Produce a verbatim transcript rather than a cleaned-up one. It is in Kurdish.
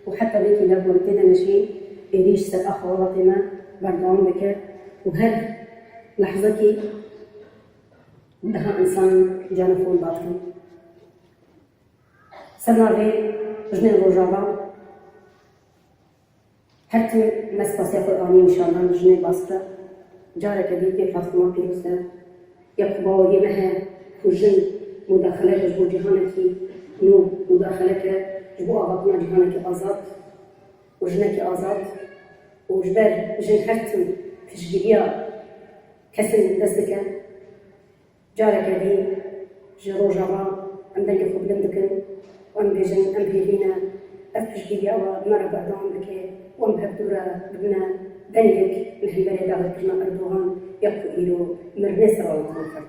û heta vê kî de ku em tê de ne jî êrîş ser axa welatê me berdewam dike û her lehzekî deha însan canê xwe li ba dikin. Ser navê jinên Rojava her tim me spasiya xwe anî nîşandan jinê Baskre. Careke dî vê platforma pîroz de ya ku baweriyê me heye ku jin mudaxileke ji bo cîhanekî nû mudaxileke ji bo avatina cîhanekî azad û jinekî azad û ji ber jin her tim piştgiriya kesên dest dike. Careke dî ji Rojava em dengê xwe bilind dikin û em bêjin, em hêvî ne ev piştgiriya we me re berdewam bike û em hevdû re bibine dengek li hemberî dagirkirina Erdogan ya ku îro mirinê ser welatê me fert